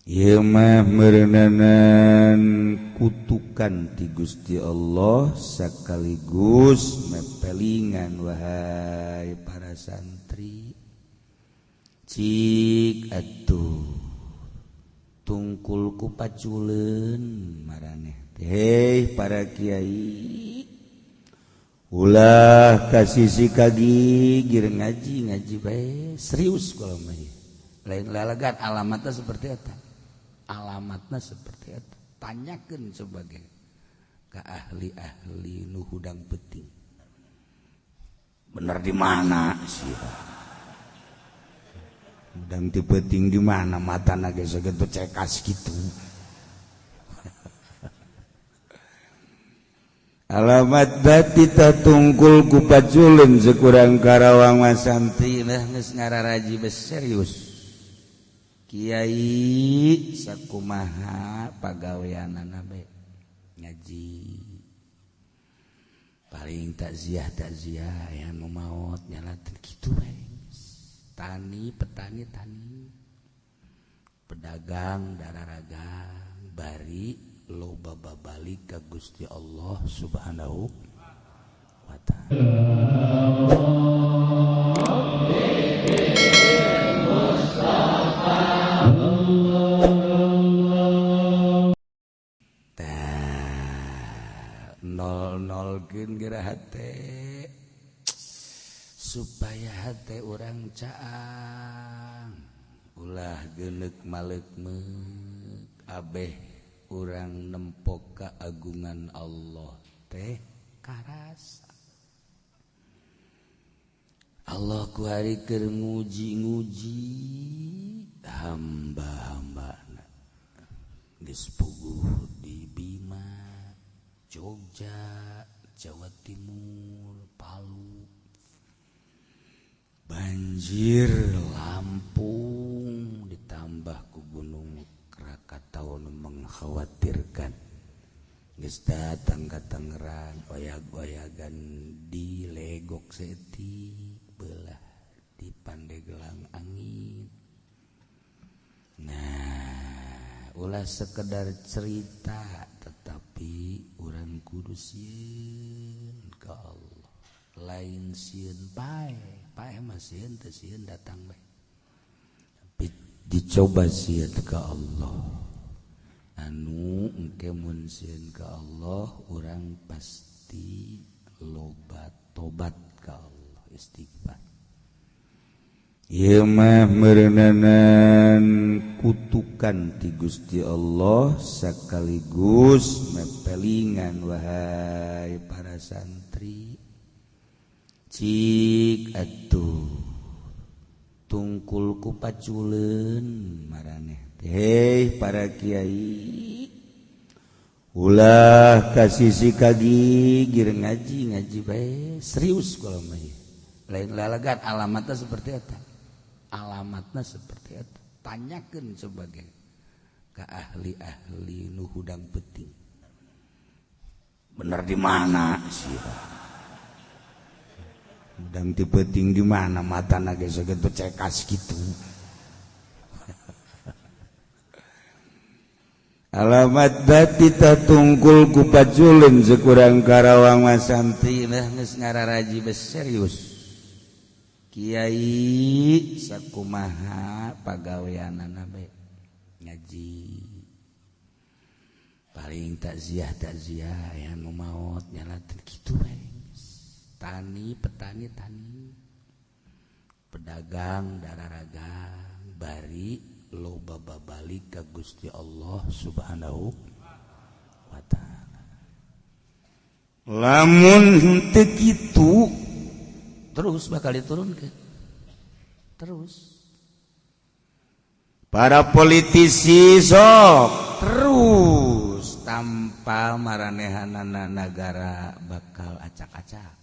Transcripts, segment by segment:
Ieu mah meureunanan kutukan ti Gusti Allah sekaligus mepelingan wahai para santri. Cik atuh tungkul ku paculeun maraneh teh. Hei para kiai, ulah kasisi kagigir ngaji ngaji bae serius kalau mah lain lalagan. Alamatnya seperti eta, alamatnya seperti eta. Tanyakeun sebagai ke ahli-ahli nu hudang penting bener di mana sih, hudang ti penting di mana matana ge sakitu cekas kitu. Alamat bati tatungkul ku paculun sekurang Karawang mah santri nah geus ngararaji serius. Kiai sakumaha pagaweanana bae ngaji paling takziah takziah aya nu maot nyalatin kitu bae. Tani petani tani, pedagang dararagang, bari loba babalik ka Gusti Allah Subhanahu wa ta'ala. Tah nol-nolkeun geura hate supaya hate urang caang, ulah geuneuk maleuk-meuk abeh urang nempok keagungan Allah teh karasa. Allah ku hari keur nguji-nguji hamba-hambana geus puguh di Bima, Jogja, Jawa Timur, Palu, banjir Lampung ditambah ku Gunung Krakatau nu mengkhawatirkan. Geus datang ka Tangerang, oyag-oyagan di Legok seetik belah di Pandeglang angin. Nah, ulah sekedar cerita tetapi urang kudu sieun ka Allah. Lain sieun pae, pae mah sieun teu sieun datang bae. Tapi dicoba sieun ka Allah. Anu engke mun sieun ka Allah urang pasti loba tobat ka Allah, istighfar. Ieu mah meureunanan kutukan ti Gusti Allah sekaligus mepelingan wahai para santri. Cik atuh tungkul ku paculeun maraneh teh. Hei para kiai, ulah kasisi kagigir ngaji ngaji bae serius kalau mah lain lalagan. Alamatnya seperti eta, alamatnya seperti eta. Tanyakeun sebagai ke ahli-ahli nu hudang penting bener di mana sih, hudang ti penting di mana matana ge sakitu cekas kitu. Alamat bati tatungkul ku paculun sekurang Karawang mah santri nah geus ngararaji serius. Kiai sakumaha pagaweanana bae ngaji paling takziah takziah aya nu maot nyalatin kitu bae. Tani petani tani, pedagang dararagang, bari loba babalik ka Gusti Allah Subhanahu wa ta'ala. Lamun henteu kitu terus bakal diturunkeun terus. Para politisi sok terus tanpa maranehanana nagara bakal acak-acak.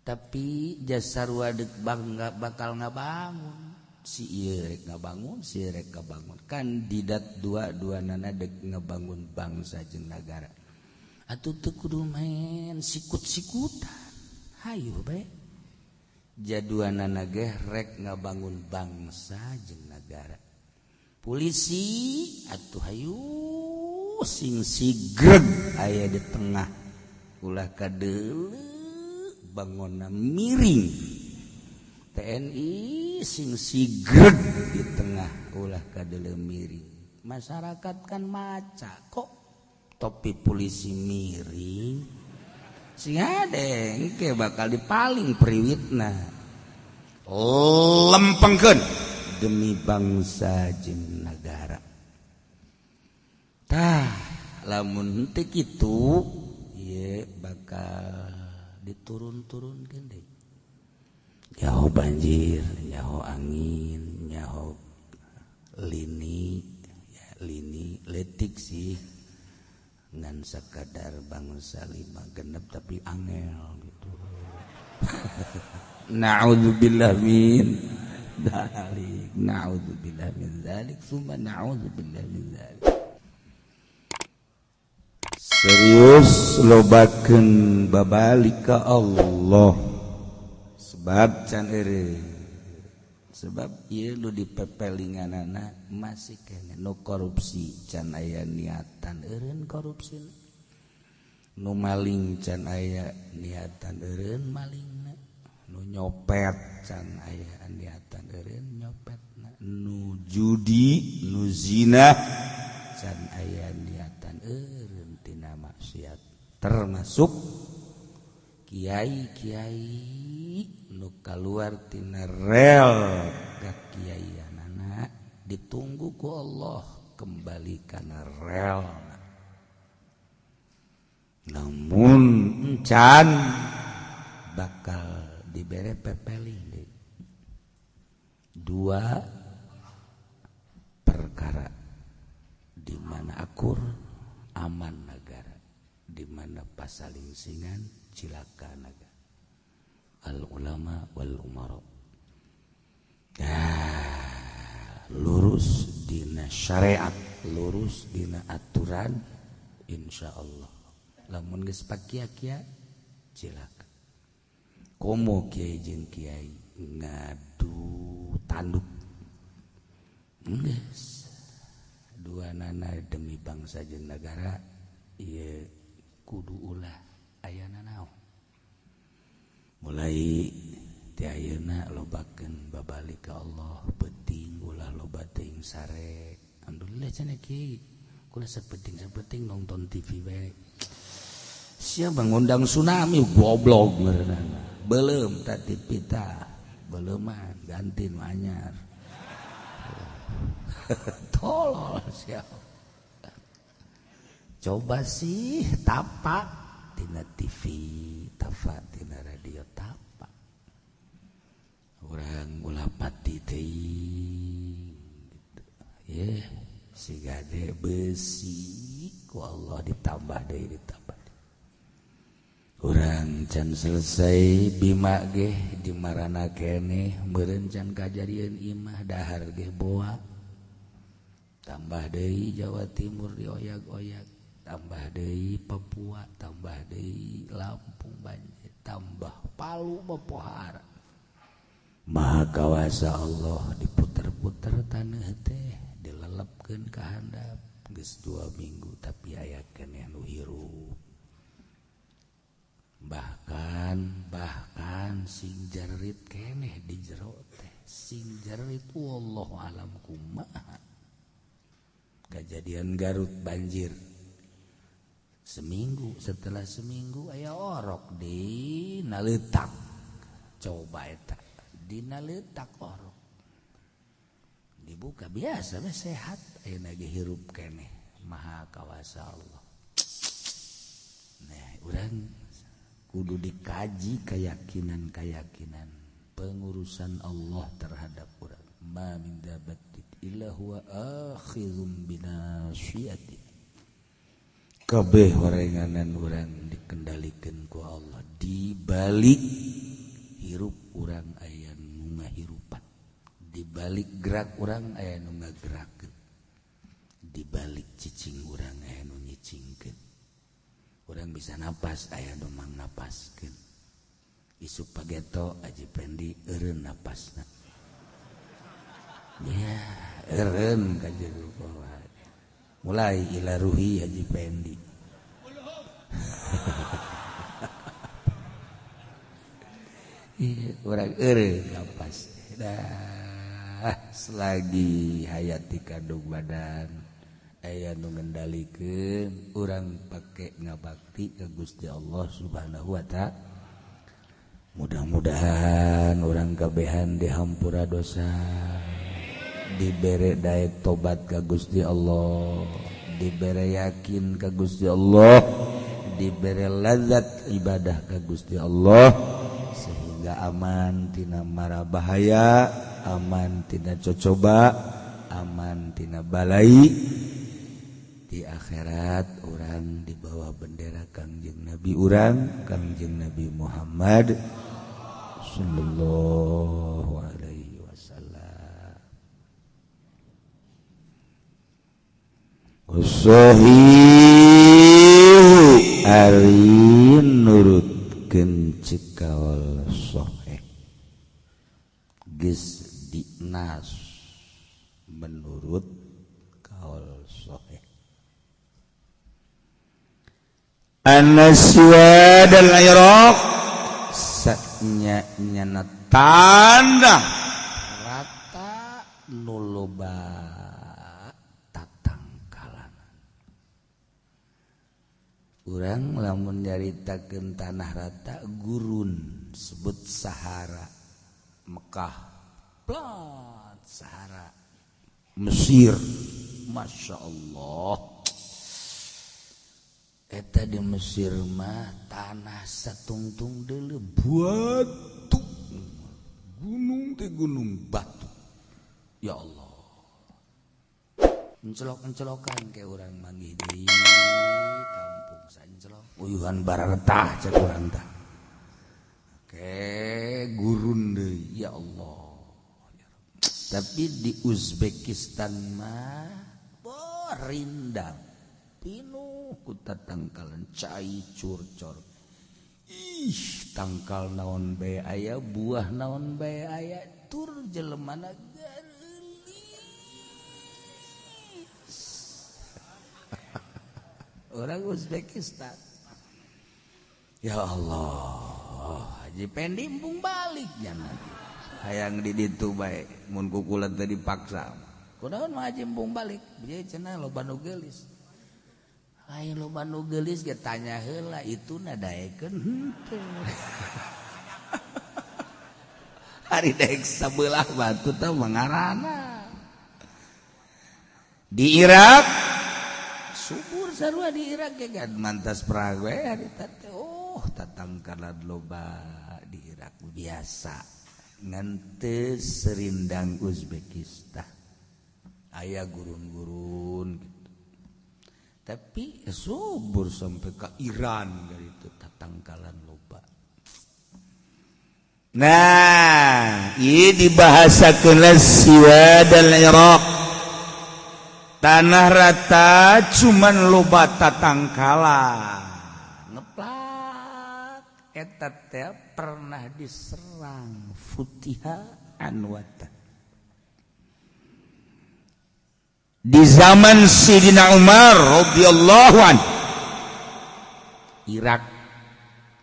Tapi jasa wadek bangga bakal ngabangun, si ieu rek ngabangun, si rek ngabangun, kandidat dua-dua nana dek ngabangun bangsa jeung nagara. Atuh teu kudu main sikut-sikutan, hayu bae jaduanana ge rek ngabangun bangsa jeung nagara. Polisi atuh hayu sing sigreg aya di tengah ulah kadeuleu bangonna miring. TNI sing sigreg di tengah ulah kadeuleu miring. Masyarakat kan maca kok topi polisi miring, sing adeng ke bakal dipaling priwitna. Lempengkeun demi bangsa jeung nagara. Tah lamun henteu kitu ieu bakal diturun-turunkeun deui. Nyaho banjir, nyaho angin, nyaho lini, ya lini letik sih ngan sakadar bangsa lima genep tapi angel gitu. Na'udzubillah min dzalik, na'udzubillah min dzalik, summa na'udzubillah min dzalik. Serius lobakeun babalik ka Allah. Sebab can eureun, sebab ieu nu dipepelinganana masih keneh nu korupsi can aya niatan eureun korupsi, nu maling can aya niatan eureun malingna, nu nyopet can aya niatan eureun nyopetna, nu judi nu zina can aya niatan eureun tina maksiat. Termasuk kiai-kiai nu kaluar tina rel kakiaianana ditunggu ku Allah kembali kana rel. Namun encan bakal dibere pepeling deui. Dua perkara di mana akur aman negara, di mana pasalingsingan cilaka negara. Al ulama wal umara. Nah, lurus dina syariat, lurus dina aturan, insyaallah. Lamun geus pakia-kia cilaka. Komo kiai jeung kiai ngadu tanduk. Geus dua nana demi bangsa jeung nagara ieu kudu ulah ayana naon. Mulai ti ayeuna lobakeun babalik ka Allah, penting ulah loba teuing sare. Alhamdulillah cenah kiai, kula sapenting-sapenting nonton TV bae. Sia mengundang tsunami goblok meureunana. Beuleum ta TV tah, beuleuman ganti nu anyar. Tolol sia. Coba sih tapak tina TV, tapak tina radio tapak. Urang ulah pati teuing gitu. Ye, si gade besi ku Allah ditambah deui, ditambah. Urang can selesai bima ge di marana keneh meureun can kajadian imah dahar ge boa. Tambah deui Jawa Timur dioyak-oyak, tambah deui Papua, tambah deui Lampung banjir, tambah Palu mapohara. Maha kawasa Allah diputer-puter taneuh teh dilelepkeun ka handap geus 2 minggu tapi aya keneh nu hirup. Bahkan sing jerit keneh di jero teh, sing jerit wallahu alam kumaha. Kejadian Garut banjir seminggu, setelah seminggu aya orok di naletak. Coba eta dina letak orok dibuka biasa we sehat ayeuna ge hirup keneh. Maha kawasa Allah. Nah, urang kudu dikaji keyakinan-keyakinan pengurusan Allah terhadap urang. Ma min dabatin illa huwa akhizum binasiyati. Kabeh horenganan urang dikendalikeun ku Allah. Di balik hirup urang aya nu ngahirupan, di balik gerak urang aya nu ngagerakeun, di balik cicing urang aya nu nyicingkeun. Urang bisa napas aya nu mangnapaskeun. Isuk pageto Aji Pendi eureun napasna. Ya, eureun ka jero. Mulai ila ruhi Haji Pendi. Urang eureun lapas. Dah selagi hayati kandung badan aya nu ngendalikeun urang pake ngabakti ka Gusti Allah Subhanahu wa taala. Mudah-mudahan urang kabehan dihampura dosa, dibere daek tobat ka Gusti Allah, dibere yakin ka Gusti Allah, dibere lazat ibadah ka Gusti Allah, sehingga aman tina mara bahaya, aman tina cocoba, aman tina balai. Di akhirat orang di bawah bendera Kangjeng Nabi urang, Kangjeng Nabi Muhammad sallallahu alaihi wasallam. Usahihu ari nurutkeun cekaul sahih geus dinas menurut kaul sahih. An-Naswa dan Iraq saknya nyana tanah rata nu loba tatangkalan. Urang lamun nyaritakeun tanah rata gurun sebut Sahara Mekah, plat Sahara Mesir, Masya Allah. Eta di Mesir mah tanah satungtung deuleu batu, gunung teh gunung batu. Ya Allah. Encelok-encelokan ke urang manggih deui kampung sancelok. Uyuhan baretah cek urang tah. Ke gurun deui ya Allah. Ya Rabb. Tapi di Uzbekistan mah rindang. Pinuh ku tatangkalan cai curcor. Ih, tangkal naon bae aya, buah naon bae aya, tur jelemana gareulis. Orang Uzbekistan. Ya Allah, Haji Pendi embung balik jangan. Hayang di ditu bae, mun kukulan teh dipaksa. Kunaon mah Haji embung balik? Bieu cenah loba nu geulis. Lain loba nu geulis ge tanya heula itu na daekeun henteu. Hari daek sabelah batu teh mangarana. Di Irak subur sarua di Irak ge kan mantas perang we hari teh. Oh, tatangkalan loba di Irak biasa. Ngan teu serindang Uzbekistan. Aya gurun-gurun gitu. Tapi subur sampai ke Iran dari itu tatangkalan loba. Nah, ini dibahasakeun siwa dan Iraq. Tanah rata cuman loba tatangkalan. Ngeplak eta teh pernah diserang Futiha Anwata. Di zaman Sidina Umar radhiyallahu an, Irak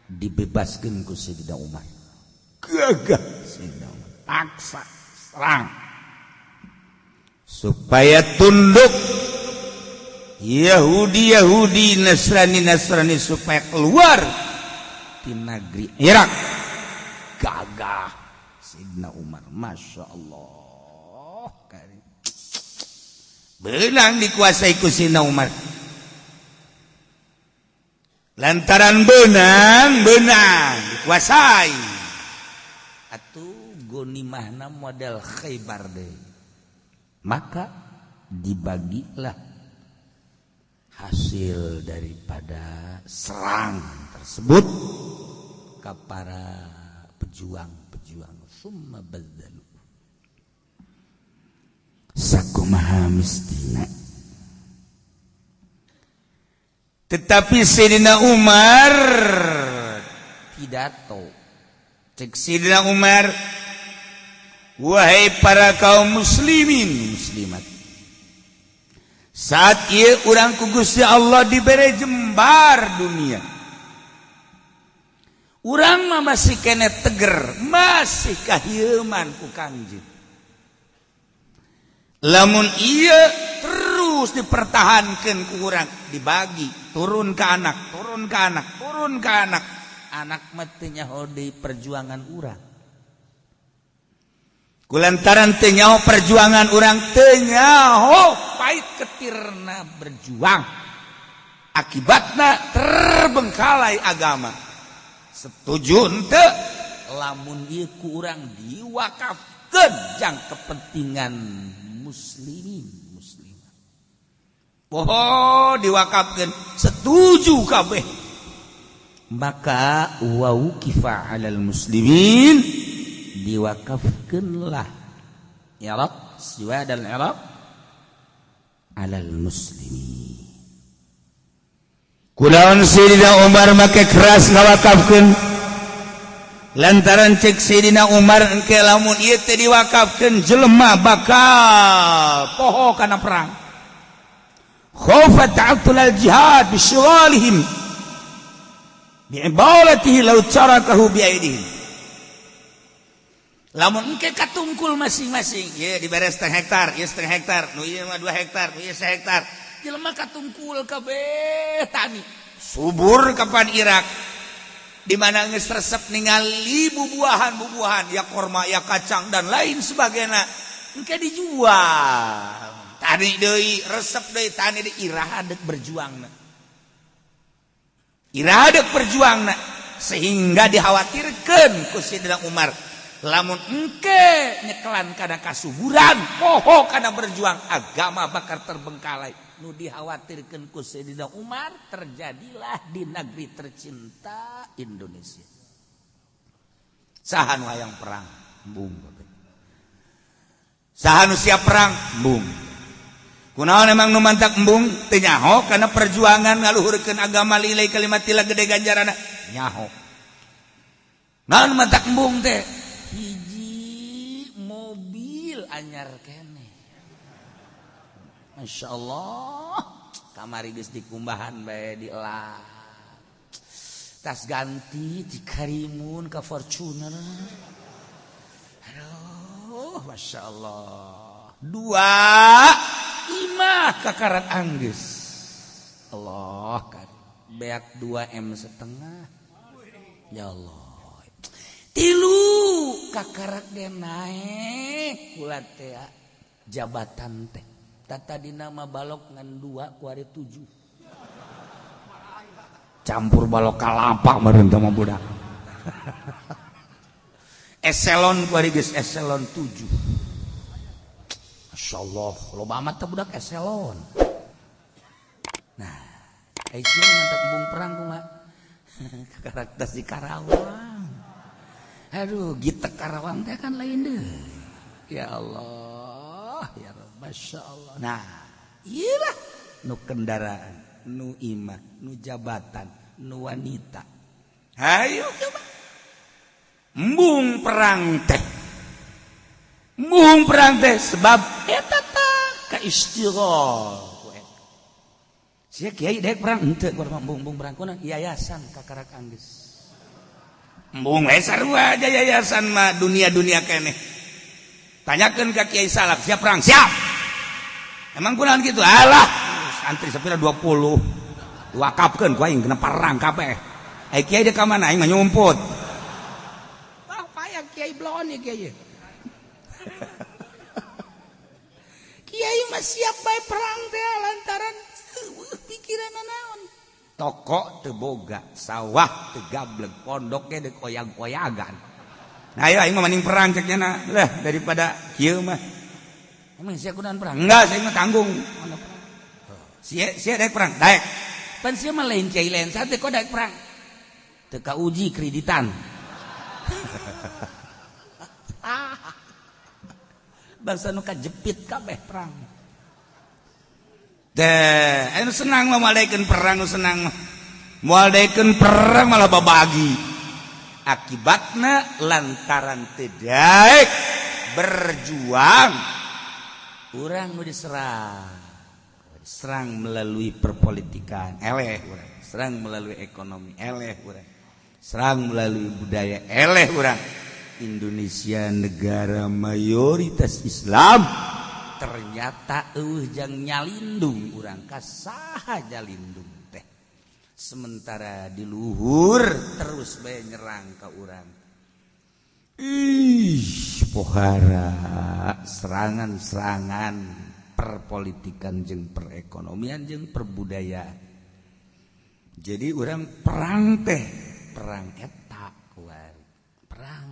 dibebaskan ku Sidina Umar. Gagah Sidina Umar, paksa serang supaya tunduk Yahudi-Yahudi, Nasrani-Nasrani supaya keluar di negeri Irak. Gagah Sidina Umar, Masya Allah. Benang dikuasai ku Sidina Umar. Lantaran benang dikuasai. Atuh gonimahna model Khaybar deh. Maka dibagilah hasil daripada serang tersebut ke para pejuang-pejuang. Summa badzalu. Sakumaha mistina. Tetapi Sayyidina Umar pidato. Cek Sayyidina Umar, Wahai para kaum muslimin muslimat, saat ieu urang ku Gusti Allah dibere jembar dunia, urang mah masih kene teger, masih kahieuman ku Kangjeng. Lamun ieu terus dipertahankan ku urang, dibagi turun ke anak, turun ke anak, turun ke anak, anak mah teu nyaho deui perjuangan urang. Kulantaran teu nyaho perjuangan urang, teu nyaho pahit ketirna berjuang, akibatna terbengkalai agama. Setuju henteu lamun ieu ku urang diwakafkeun jang kepentingan muslimin muslimat? Oh, diwakafkeun, setuju kabeh. Maka wa wuqifa 'alal muslimin, diwakafkeunlah Iraq, Siwa dan Iraq alal muslimin. Kunaon Sayyidina Umar make keras ngawakafkeun? Lantaran cek Sayyidina Umar, engke lamun ieu teh diwakafkeun, jelema bakal poho kana perang, khaufa ta'attul al jihad bisyughalihim bi'ibalatihi law tarakahu biaidihim. Lamun engke katungkul masing-masing, ye dibere setengah hektar, ye setengah hektar, nu ieu mah 2 hektar, nu ieu hektar, jelema katungkul kabeh tani subur. Kapan Irak di mana geus resep ningali bubuahan-bubuahan, ya korma, ya kacang, dan lain sebagainya, engke dijual, tani deui, resep deui, tani deui, iraha dek berjuang, iraha dek berjuang? Sehingga dikhawatirkan ku Sidina Umar, lamun engke nyekelan kana kasuburan, poho kana berjuang, agama bakal terbengkalai. Nu dikhawatirkan ku Sayyidina Umar terjadilah di negeri tercinta Indonesia. Saha nu hayang perang? Embung. Saha nu siap perang? Embung. Kunaon emang nu mantak embung? Teu nyaho karena perjuangan ngaluhurkeun agama, li'ilai kalimatillah, gede ganjaranna, nyaho. Naon mantak embung teh? Hiji, mobil anyar kene. Masya Allah, kamari geus dikumbahan bae, dielak, tas ganti di Karimun ke Fortuner. Aduh, Masya Allah. Dua, imah kakarak anggeus. Allah kan beak 2,5 M. Ya Allah. Tilu, kakarak dia naik kula teh jabatan teh. Tata di nama balok ngan dua, kuari tujuh, campur balok kalapa meureun teh mah budak eselon, kuari geus eselon tujuh. Masya Allah, loba amat teh budak eselon. Nah, ai sia mantak embung perang kumaha? Karakter di Karawang. Aduh, gitu Karawang teh kan lain deh. Ya Allah, ya Rabb, Masya Allah. Nah, iyalah nu kendaraan, nu imah, nu jabatan, nu wanita. Ayo coba. Embung perang teh. Embung perang teh sebab eta tah kaistighol. Sia kiai daek perang henteu? Kumaha embung-embung perang kuna yayasan kakarak anggeus. Embung we, sarua aja yayasan mah, dunia-dunia keneh. Tanyakeun ka kiai salaf, siap perang? Siap. Emang kunaon kitu? Alah, santri sapira 20. Wakafkeun ku aing kena perang kabeh. Ai kiai deuk ka mana? Aing mah nyumput. Ah, payah kiai blon ya kiai. Kiai mah siap bae perang teh lantaran pikiran naon? Toko teu boga, sawah teu gablek, pondoknya deuk oyag-oyagan. Nah, ayo aing mah mending perang cek nya lah daripada kieu mah. Emang sia kunaon perang? Enggak, saya mah tanggung. Sia sia daek perang? Daek. Pan sia mah lain kiai, lain sate, kok daek perang? Teu kauji kreditan. Bangsa nu kajepit kabeh perang. Deh, anu senang mah moal daekeun perang, nu senang mah. Moal daekeun perang, malah babagi. Akibatna lantaran teu daek Berjuang. Urang nu diserang, serang melalui perpolitikan, eleh urang. Serang melalui ekonomi, eleh urang. Serang melalui budaya, eleh urang. Indonesia negara mayoritas Islam, ternyata euweuh jang nyalindung urang. Ka saha nyalindung teh? Sementara di luhur terus bae nyerang ka urang. Ih, pohara serangan-serangan perpolitikan jeung perekonomian jeung perbudayaan. Jadi urang perang teh perang eta kuari, perang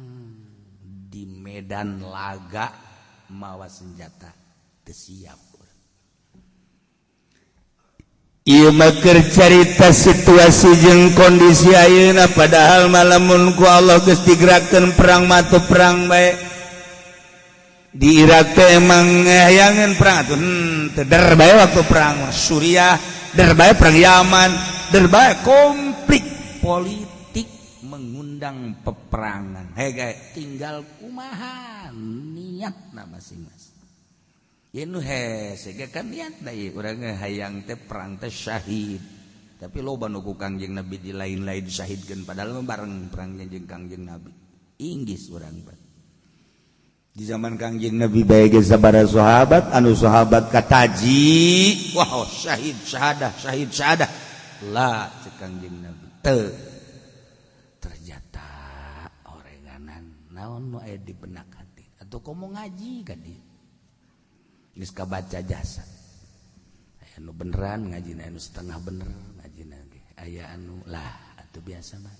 di medan laga mawa senjata teu siap. Ieu mah keur carita situasi jeung kondisi ayeuna, padahal malamun ku Allah geus digerakkeun perang mah tuh perang bae. Di Irak teh emang hayangeun perang atuh, teu der bae waktu perang Suriah, der bae perang Yaman, der bae konflik politik mengundang peperangan. Hei, tinggal kumaha niatna masing-masing. Ya nu hese ge kan niat da urang hayang teh perang teh syahid. Tapi loba nu ku Kangjeng Nabi di lain-lain syahidkeun, padahal mah bareng perang jeung Kangjeng Nabi. Inggis urang bae. Di zaman Kangjeng Nabi bae ge sabaraha sahabat anu sahabat kataji, wah, syahid, syahadah, syahid, syahadah. Lah, cek Kangjeng Nabi teu. Ternyata orenganan naon nu aya di benak hati atau komo ngaji ka dieu. Geus kabaca jasa. Aya nu beneran ngaji, anu setengah bener ngaji ge. Aya anu lah atuh biasa mah.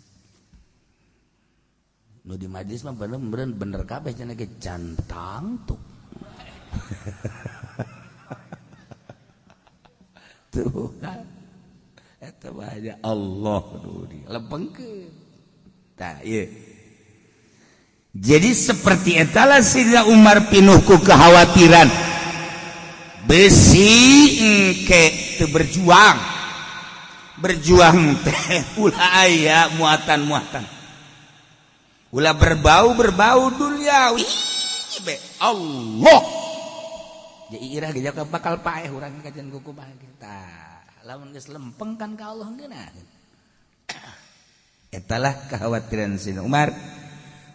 Nu di majlis mah bener bener, bener kabeh cenah ge cantang tuh. Tuh kan. Eta mah Allah nu dilempengkeun. Tah ieu. Jadi seperti etalah Sayyidina Umar pinuh ku kekhawatiran. Besi engke teu berjuang, berjuang teh ulah aya muatan-muatan, ulah berbau-berbau duniawi be Allah. Jadi irah ge bakal paeh urang kajian kuku bae. Tah lamun geus lempeng kan ka Allah geunah. Etalah kekhawatiran Sayyidina Umar.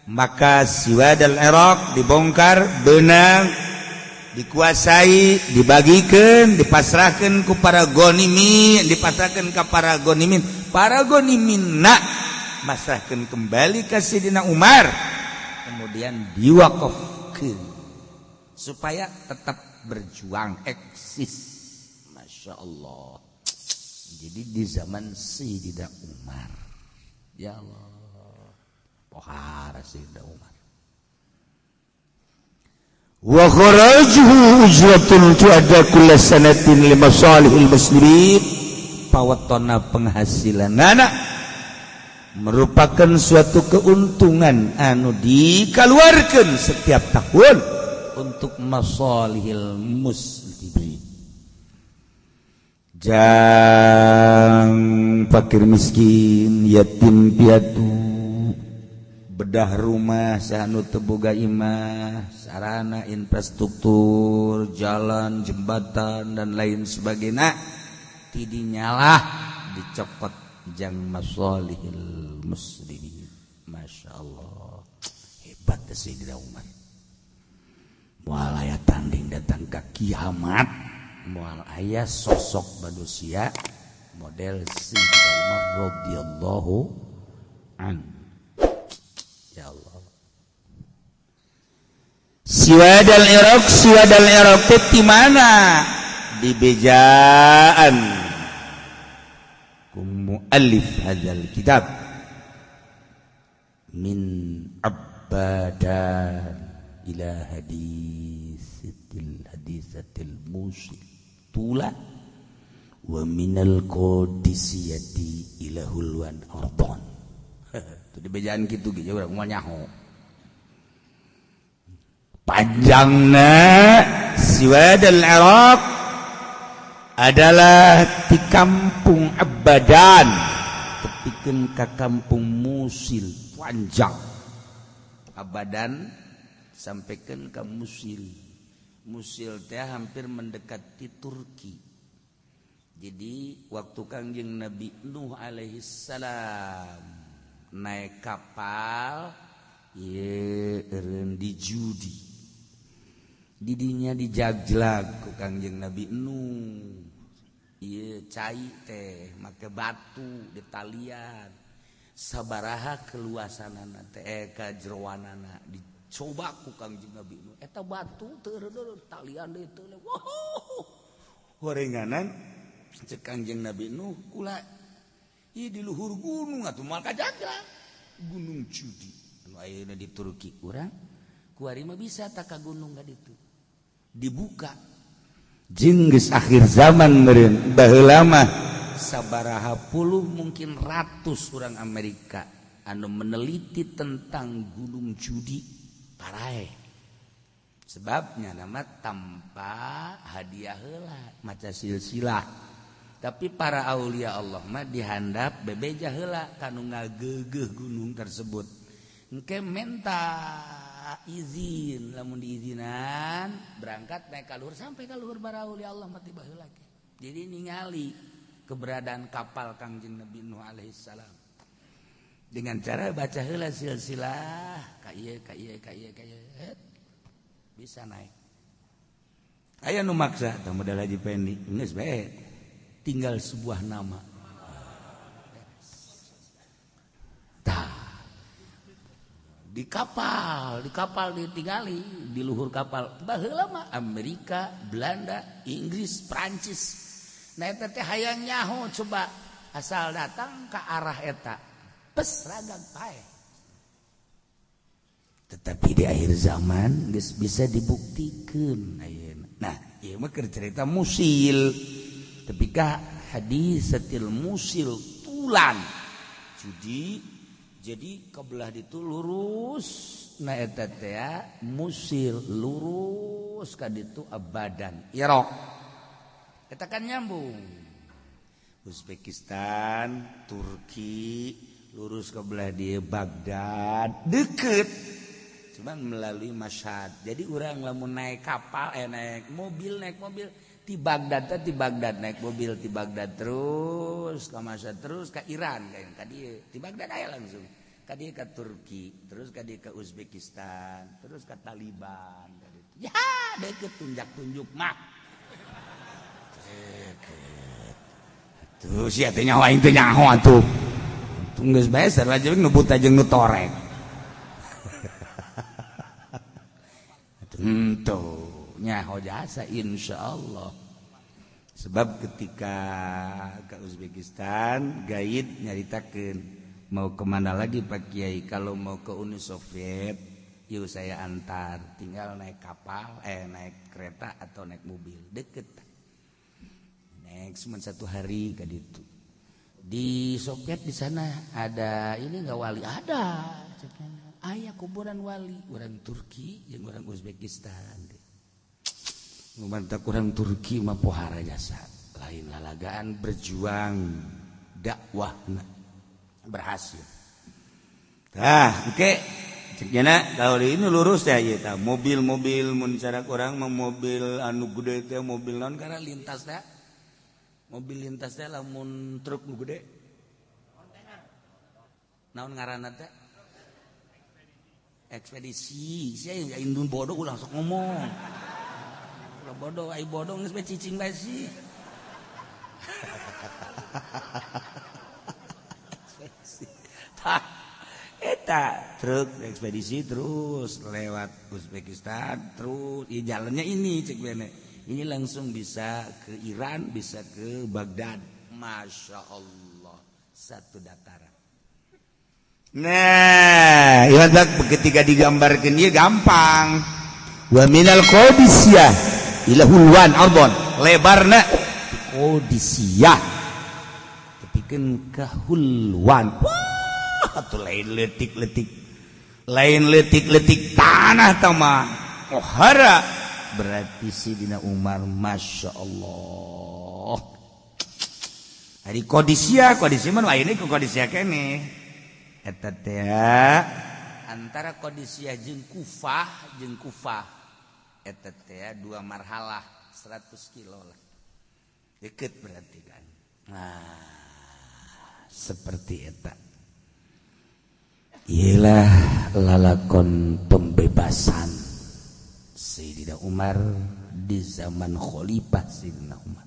Maka Siwadal Iraq dibongkar, benang dikuasai, dibagikan, dipasrahkan ku para gonimin, dipasrahkan ke para gonimin. Para gonimin nak masrahkan kembali ke Sayyidina Umar, kemudian diwakafkan supaya tetap berjuang eksis. Masya Allah. Jadi di zaman Sayyidina Umar, ya Allah, pohara Sayyidina Umar. Wa kharajuhu ujratun tu'adda kulla sanatin li masalihil muslimin. Pawetona penghasilan anak merupakan suatu keuntungan anu dikeluarkan setiap tahun untuk masalihil muslimin. Jang fakir miskin, yatim piatu, bedah rumah sahanu teu boga imah, sarana infrastruktur, jalan, jembatan dan lain sebagainya, tidinyalah dicokot jang masalihil muslimin. Masya Allah, hebat Sayyidina Umar. Moal aya tanding datang ke kiamat, moal aya sosok manusia model Sayyidina Umar radhiyallahu an. Ya Allah. Siwadal Iraq, Siwadal Iraq teh di mana? Di bejaan ku muallif hadzal kitab min abadan ila hadisatil hadisatil musil tula wa minal qadisiyati ila hulwan ardon. Tuh di bejaan kitu ge urang moal nyaho. Panjangna Siwadal Iraq adalah di kampung Abadan tepikeun ka kampung Musil, panjang Abadan Sampaikan ke Musil. Musil teh hampir mendekati Turki. Jadi waktu Kangjeng Nabi Nuh alaihi salam naik kapal ye eureun di judi. Didinya dijaglag ku Kangjeng Nabi Nuh. Ieu cai teh make batu ditalian. Sabaraha keluasanana teh kajeroanana dicoba ku Kangjeng Nabi Nuh. Eta batu teu eureun talian deui teu. Wah. Horenganan cek Kangjeng Nabi Nuh kula ieu di luhur gunung atuh moal kajaga Gunung Judi anu ayeuna di Turki urang kuari mah bisa tak ka gunung ka ditu dibuka jeung geus akhir zaman meureun baheula mah sabaraha puluh mungkin ratus orang Amerika anu meneliti tentang Gunung Judi parae sebabnya nama tanpa hadiah heula maca silsilah. Tapi para aulia Allah mah dihandap bebeja heula kanu ngageugeuh gunung tersebut. Engke menta izin, lamun diizinan berangkat naik ka luhur sampai ka luhur para aulia Allah mah tiba heula ge. Jadi ningali keberadaan kapal Kangjeng Nabi Nuh alaihi salam. Dengan cara baca heula silsilah ka ieu ka ieu ka ieu ka ieu bisa naik. Aya nu maksa tah modal Haji Pendi geus bae. Tinggal sebuah nama. Tah. Di kapal ditinggali di luhur kapal. Baheula mah Amerika, Belanda, Inggris, Prancis. Nah eta teh hayang nyaho coba asal datang ke arah eta. Pes ragam paeh. Tetapi di akhir zaman geus bisa dibuktikeun ayeuna. Nah, ieu mah keur cerita Musil. Ketika hadisatil musil tulan judi jadi kebelah itu lurus na eta teh musil lurus ka ditu abadan Irak eta kan nyambung Uzbekistan Turki lurus kebelah di Baghdad deket cuman melalui Mashhad. Jadi urang lamun naik kapal naik mobil di Baghdad naik mobil di Baghdad terus ke Mashhad terus ke Iran ka dieu di Baghdad aya langsung ka dieu ka Turki terus ka dieu ka Uzbekistan terus ka Taliban ka ditu ya deket tunjak-tunjuk mah deket tuh sia teh nyaho aing teh nyaho atuh geus bae sarua jeung nu buta jeung nu torek henteu nyaho jasa insyaallah. Sebab ketika ke Uzbekistan gaid nyaritakeun mau kemana lagi Pak Kiai, kalau mau ke Uni Soviet yuk saya antar, tinggal naik kapal naik kereta atau naik mobil deket, naik cuma satu hari ka ditu. Di Soviet di sana ada ini enggak wali ada aya kuburan wali orang Turki jeung orang Uzbekistan. Mantap orang Turki mah pohara jasa lain lalagaan berjuang dakwah berhasil. Tah, oke. Ceknya kalau ini lurus ya ieu tah mobil-mobil mun cara urang mah mobil anu gede teh mobil naon karena lintas teh. Mobil lintas teh lamun truk nu gede. Naon ngaranna teh? Ekspedisi. Sia indun bodoh ulah sok ngomong. Bodoh, ai bodoh geus bae cicing bae sih. Tah, eta truk ekspedisi terus lewat Uzbekistan terus ya jalannya ini cek bene. Ini langsung bisa ke Iran, bisa ke Baghdad. Masya Allah, satu dataran. Nah, ieu ketika digambarkeun ieu gampang. Wa minal Qadisiyah ila Hulwan ardon lebarna Qadisiyah tepikeun ka Hulwan. Wah atuh lain leutik-leutik lain leutik-leutik tanah tah mah pohara berarti Sidina Umar Masya Allah. Hari Qadisiyah Qadisiyah mah ayeuna ku Qadisiyah keneh eta teh Jarak antara Qadisiyah jeung Kufah eta teh dua marhalah, 100 kilo lah, deket berarti kan. Nah, seperti eta. Ialah lalakon pembebasan Sayyidina Umar di zaman Khalifah Sayyidina Umar.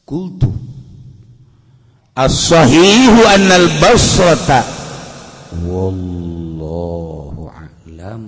Qultu as-sahihu annal basrata, wallahu a'lam.